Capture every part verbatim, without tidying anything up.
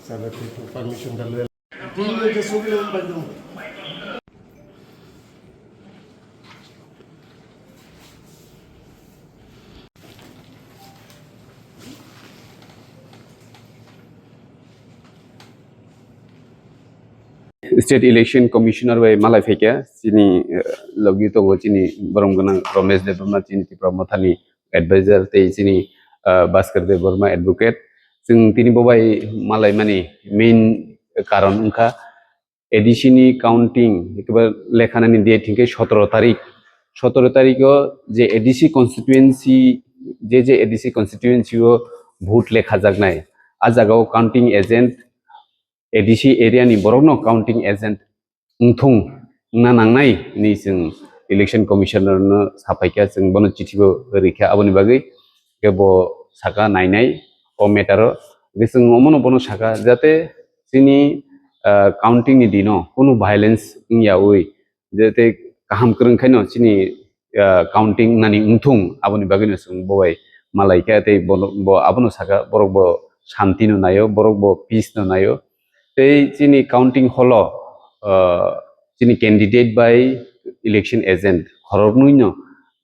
Sana tu permission dan lu. Dulu ke sudah belum bandung. State Election Commissioner bai malai phaikha, chini, eh, logi tongo chini borom gwnang Romesh Debbarma, chini Tipra Mothani advisor, tei chini, eh, Bhaskar Debbarma advocate. Chwng tini bo bai malai mani main karon wngkha A D C ni counting, ekebar lekha nani date hinkhe sotoro tarik. Sotoro tarikh o je A D C constituency, je je A D C constituency o vote lekha jaknai, a jaga o counting agent, A D C area ni borok no counting agent wngthung wngna nangnai hinwi chwng Election Commissioner no saphaikha, chwng bono chithi bo rikha. Aboni bagwi khe bo saka nainai o matter o. Hwnkhe chwng omono bono saka jate chini, ah, counting ni dino kunu violence wngyaui, jate kaham kwrwng khaino chini, ah, counting nani wngthung, aboni bagwino chwng bo bai malaikha tei bono, bo abono saka borok bo shanti no naio, borok bo peace no naio. Tei chini counting hall o, ah, chini candidate bai election agent khoroknwi no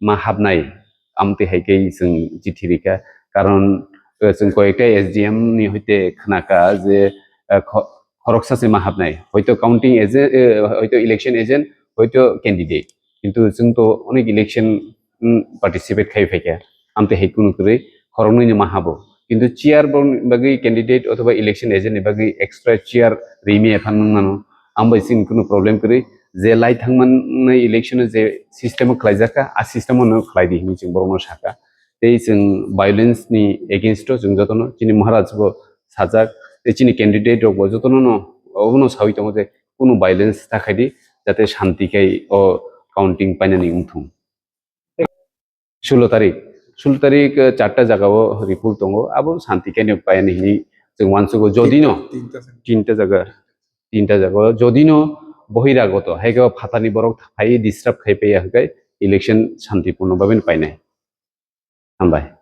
ma habnai, amtwi hai khe chwng chithi rikha. Karon, eh, chwng koyekta S D M ni hoite khnakha je, eh, kho-, khoroksa se ma habnai, hoito counting agent, eh, hoito election agent, hoito candidate, kintu chwng to onek election, mm, participate khai phaikha, amtwi hai kunu kwrwi khoroknwi no ma habo, kintu chair bo bagwi candidate othoba election agent ni bagwi extra chair rimi ephan nang mano. Ang bai chini kunu problem kwrwi, je lai thangmani election o je system o khlaijak kha, a system o no khlai di hinwi chwng borokno sakha. Tei chwng violence ni against o chwng jotono chini Maharaj bo sajak, tei chini candidate rok bo jotono no obono sawi tongo je kunu violence ta khai di, jate shanti khai o counting painani wngthung. Sulo tarik, sulo tarik, eh, charta jaga o report tongo, abo shanti khe no painani hinwi chwng uansugo. Jodi no tinta jaga, tinta jaga o jodi no bohiragoto, hai khe phatani borok phai disturb khai paiya hwnkhe election shanti purno bhabe no painai. Hambai.